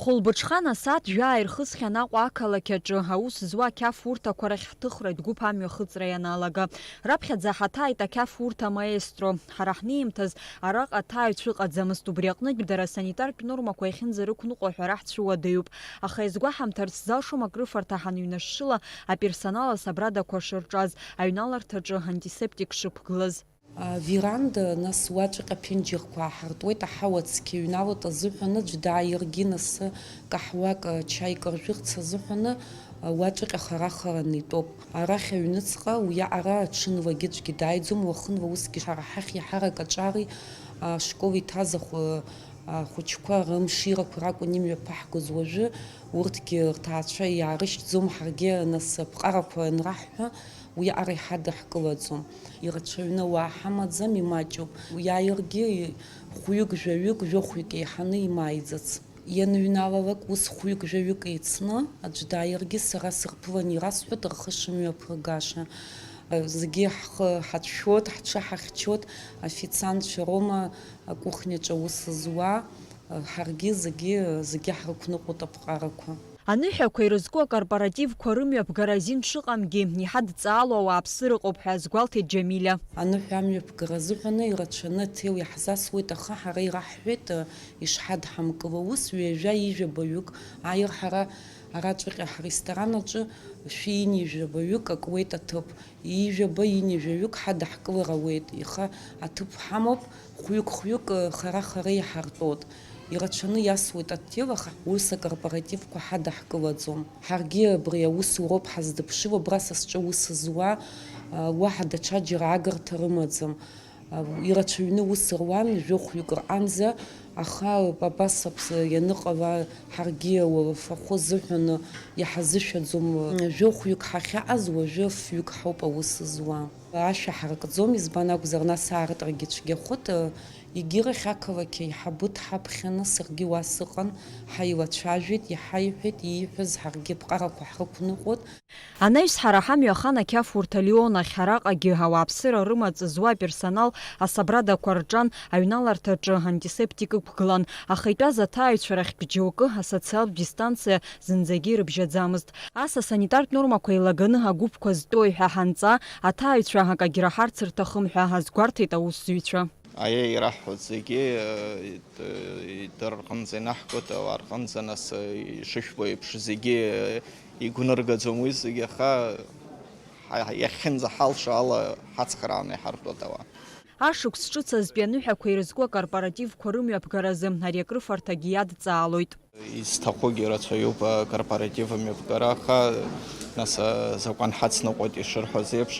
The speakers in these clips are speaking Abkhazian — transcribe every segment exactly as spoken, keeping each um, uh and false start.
Хәылбыҽхан асааҭ жәаа ирхысхьан Аҟәа ақалақь аҿы аус зуа ақьафурҭақәа рахь ҳҭыхратә гәыԥ амҩахыҵра ианалага. Раԥхьаӡа ҳаҭааит ақьафурҭ амаестро. Ҳара ҳнеимҭаз араҟа аҭааҩцәа ыҟаӡамызт, убри аҟнытә дара асанитартә нормақәа иахьынӡарықәныҟәо аҳәара ҳцәыуадаҩуп. Аха иазгәаҳамҭарц сзалшом акрыфарҭа ҳанҩнашыла аперсонал асабрадақәа шырҿаз, аҩналарҭаҿы антисептик шықәгылаз. Аверанда, нас уаҵәҟьа аԥенџьырқәа ааҳартуеит, аҳауа цқьа иҩналоит азыҳәан, аӡә дааиргьы, нас каҳуак, чаик ржәырц азыҳәаны, уаҵәҟьа хара-хараны итәоуп. Арахь аҩныҵҟа уиаҟара аҽынлагьы аӡәгьы дааиӡом, уахынла усгьы ҳара ҳахь иаҳарак аҿари ашкол иҭаз ахәы-, ахәыҷқәа рымширақәа ракәын имҩаԥаҳгоз уажәы, урҭгьы рҭаацәа иаарышьҭӡом, ҳаргьы нас аԥҟарақәа анраҳҳәа, уиаҟара иҳадаҳкылаӡом. Ирацәаҩны ауаа ҳамаӡам, имаҷуп. Иааиргьы хәҩык, жәаҩык, жәохәҩык еиҳаны имааиӡац. Ианыҩналалак ус хәҩык, жәаҩык еицны, аӡә дааиргьы сара сырԥыланы ирасҳәоит рхы шымҩаԥыргаша. Зегьы ҳхы ҳацәшәоит, ҳҽы ҳахьчоит, официантцәа роума акухняҿы аус зуа, ҳаргьы зегьы, зегьы ҳрықәныҟәоит аԥҟарақәа. Аныҳәақәа ирызку акорпоративқәа рымҩаԥгара азин шыҟамгьы, иҳадҵаало ауааԥсыра ыҟоуп ҳәа азгәалҭеит Џьамилиа. Аныҳәа амҩаԥгара азыҳәаны ирацәаны аҭел иаҳзасуеит, аха ҳара ираҳҳәеит, ишҳадҳамкыло ус, ҩажәа ижәабаҩык, аир ҳара араҵәҟьа ҳресторан аҿы шәи ини жәабаҩык акуеит аҭыԥ, ижәаба ини жәаҩык ҳадаҳкылар ауеит, иаха аҭыԥ ҳамоуп, хәҩык-хәҩык, хара-хара иҳартәоит. Ирацәаны иасуеит аҭел, аха ус акорпоративқәа ҳадаҳкылаӡом. Ҳаргьы абри аус уроуп ҳаздыԥшыло, абра са сҿы аус зуа, уаҳа даҽаџьара агарҭа рымаӡам. Ирацәаҩны ус руан, жәохәҩык рҟанӡа, аха абас аԥс-, ианыҟала ҳаргьы ауалафахәы азыҳәан иҳазышәаӡом. Жәохәҩык ҳахьаҟаз уажәы фҩык ҳауп аус зуа. Ашәа ҳаркӡом, избан акәзар, нас аартрагьы цәгьахоит. Егьирахь ақалақь аиҳабы дҳаԥхьаны саргьы уа сыҟан, ҳаилацәажәеит, иҳаиҳәеит, ииҳәаз ҳаргьы аԥҟарақәа ҳрықәныҟәоит. Анаҩс ҳара ҳамҩа ахан ақьафурҭа Леон ахь, араҟагьы ауааԥсыра рымаҵ зуа аперсонал асабрадақәа рҿан, аҩналарҭаҿы антисептик ықәгылан, аха итәаз аҭааҩцәа рахьтә џьоукы асоциалтә дистанциа зынӡагьы ирыбжьаӡамызт. Ас асанитартә нормақәа еилаганы агәыԥқәа зтәои ҳәа ҳанҵа, аҭааҩцәа акагьы раҳарц рҭахым ҳәа азгәарҭеит аусзуҩцәа. Аиеи, ираҳҳәоит зегьы, э, идыр рҟынӡа инаҳгоит, ауаа рҟынӡа, нас, э, ишышәбо еиԥш, зегьы, э, игәныргаӡом уи зегьы, аха ҳа-, иахьынӡаҳалшо ала ҳацхрааны иҳартәоит ауаа. Ашықәс ҿыц азтәи аныҳәақәа ирызку акорпоративқәа рымҩаԥгаразы ари акрыфарҭагьы иадҵаалоит. Изҭахугьы рацәаҩуп акорпоратив амҩаԥгара, аха, нас, азакәан ҳацныҟәоит ишырҳәаз еиԥш,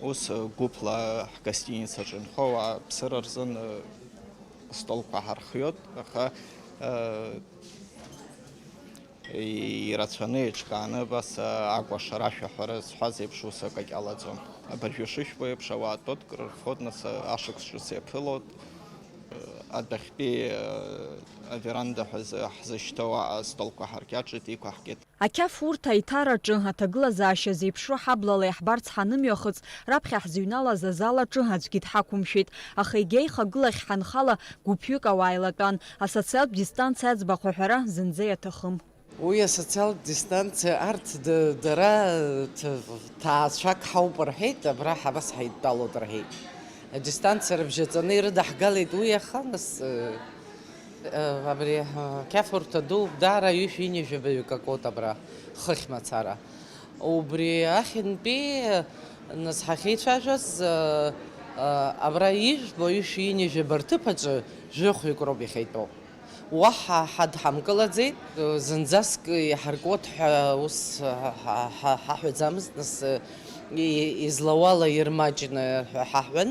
ус гәыԥла ҳгостиницаҿы инхо ауаа ԥсыра рзын столқәа ҳархиоит, аха ирацәаны, еиҿкааны, абас акәашара, ашәаҳәара зҳәаз еиԥш ус акагь ҟалаӡом. Абыржәы ишышәбо еиԥш, ауаа тәоит, крырфоит, нас, ашықәс ҿыц иаԥылоит. Адәахьтәи, э, аверанда ҳәа зы-, ҳзышьҭоу астолқәа ҳаркьаҿит, иқәаҳкит. Ақьаф урҭ аиҭараҿы аҭагылазаашьа зеиԥшроу ҳаблала иаҳбарц ҳанымҩахыҵ, раԥхьа ҳзыҩналаз азал аҿы аӡәгьы дҳақәымшәеит, аха егьа ихагылахь ҳанхала гәыԥҩык ауаа еилатәан, асоциалтә дистанциа аӡбахә аҳәара зынӡа иаҭахым. Уи асоциалтә дистанциа арҭ д-, дара ҭ-, ҭаацәак ҳауп рҳәеит, абра ҳабас ҳаидтәалоит рҳәеит. Адистанциа рыбжьаҵаны ирыдаҳгалеит уи аха, нас, э, э, абри, э, қьафурҭа ду даара ҩышәи ҩынҩажәи жәабаҩык акоуп абра хыхь мацара. Убри ахьынтәи, нас, ҳахьеицәажәаз, э, э, абра ижәбо ҩышәи ҩынҩажәи жәаба рҭыԥ аҿы жәохәҩык роуп иахьа итәоу. Уаҳа ҳадҳамкылаӡеит, зынӡаск иҳаркуеит ҳәа ус ҳа-, ҳа-, ҳа-, ҳаҳәаӡамызт, нас, и-, излауала ирмаҷны ҳәа ҳаҳәан,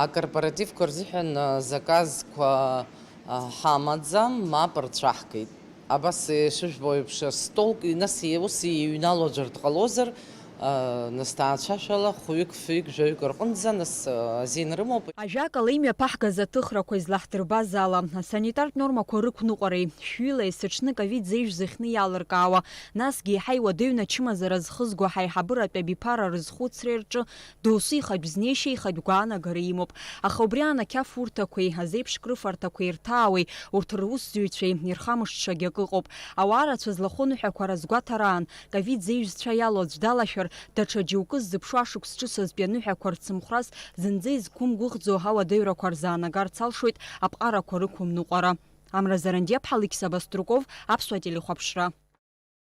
акорпоративқәа рзыҳәан заказқәа ҳамаӡам, мап рцәаҳгеит. Абас ишыжәбо еиԥш, столк, нас ус иҩнало аӡәыр дҟалозар, Нас ҭаацәашәала хәҩык, фҩык, жәаҩык рҟынӡа нас азин рымоуп. Ажәакала, имҩаԥаҳгаз аҭыхрақәа излаҳдырбаз ала, асанитартә нормақәа рықәныҟәареи шәҩыла есыҽны ковид зеижә зыхьны иалыркаауа, насгьы еиҳа иуадаҩны ачымазара зхызго ҳаиҳабыратә абиԥара рызхәыцреи рҿы доусы ихатә знеишьа, ихатә гәаанагара имоуп. Аха убри аан ақьафурҭақәеи азеиԥш крыфарҭақәеи ирҭаауеи урҭ русзуҩцәеи ирхамышҭшагьы акы ыҟоуп. Ауаа рацәа злахәу аныҳәақәа разгәаҭараан, ковид зеижәцәа иалоу аӡә далашәар, даҽа џьоукы ззыԥшу ашықәс ҿыц азтәи аныҳәақәа рцымхәрас зынӡа изқәымгәыӷӡо ауадаҩрақәа рзаанагарц алшоит аԥҟарақәа рықәымныҟәара. Амра Зарандиаԥҳа, Алықьса Баструков, Аԥсуа телехәаԥшра.